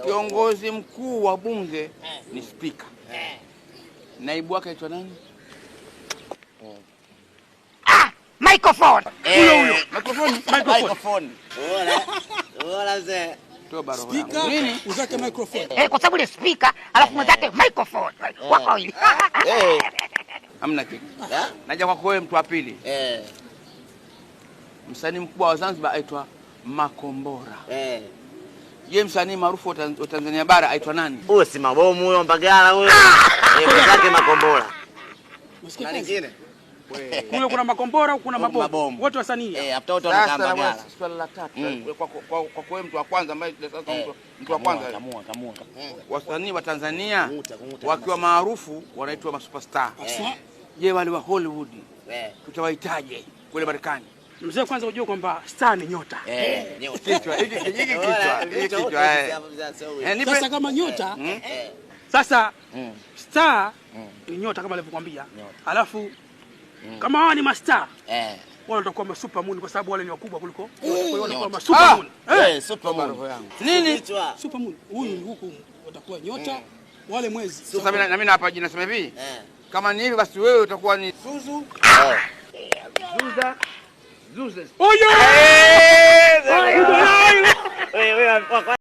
Kiongozi mkuu wa bunge ni spika. Naibu wake aitwa nani? Microphone. Huyo huyo. Microphone, microphone. Microphone. Unaona mzee? Toba roho yangu. Speaker Nini? uzake microphone. Eh, kwa sababu ni speaker, alafu mwenzake microphone. Wako wawili. Hamna kitu. Naja kwako wewe mtu wa pili. Msanii mkubwa wa Zanzibar aitwa Makombora. Je, msanii maarufu wa Tanzania bara aitwa nani? Huyo si mabomu huyo Mbagala huyo. Mwenzake Makombora. Unasikia Na kazi? lingine? Kule kuna makombora huku kuna mabomu. Mabomu. Wote wasanii. After wote wanakaa Sasa na Mbagala. bwana, swala la tatu kwa wewe mtu wa kwanza ambaye sasa mtu wa kwanza. Kamua, kamua. Wasanii wa Tanzania Kunguta, kunguta wakiwa maarufu wanaitwa masuperstar. Aswa. Je, wale wa Hollywood tutawahitaje kule Marekani? Mzee, kwanza ujue kwamba star ni nyota. Nyota. Kichwa hiki hiki kichwa hiki kichwa. Nipe Sasa kama nyota Sasa star ni nyota kama alivyokuambia. Alafu kama hawa ni mastar wale watakuwa ma super moon kwa sababu wale ni wakubwa kuliko. Kwa hiyo watakuwa ma super moon. Super moon. Nini? Kichwa. super moon huyu huku watakuwa nyota wale mwezi. Sasa mimi na mimi hapa jina nasema hivi. Kama ni hivi basi wewe utakuwa ni Zuzu. Zuza. Zuza. Oyo! Wewe wewe.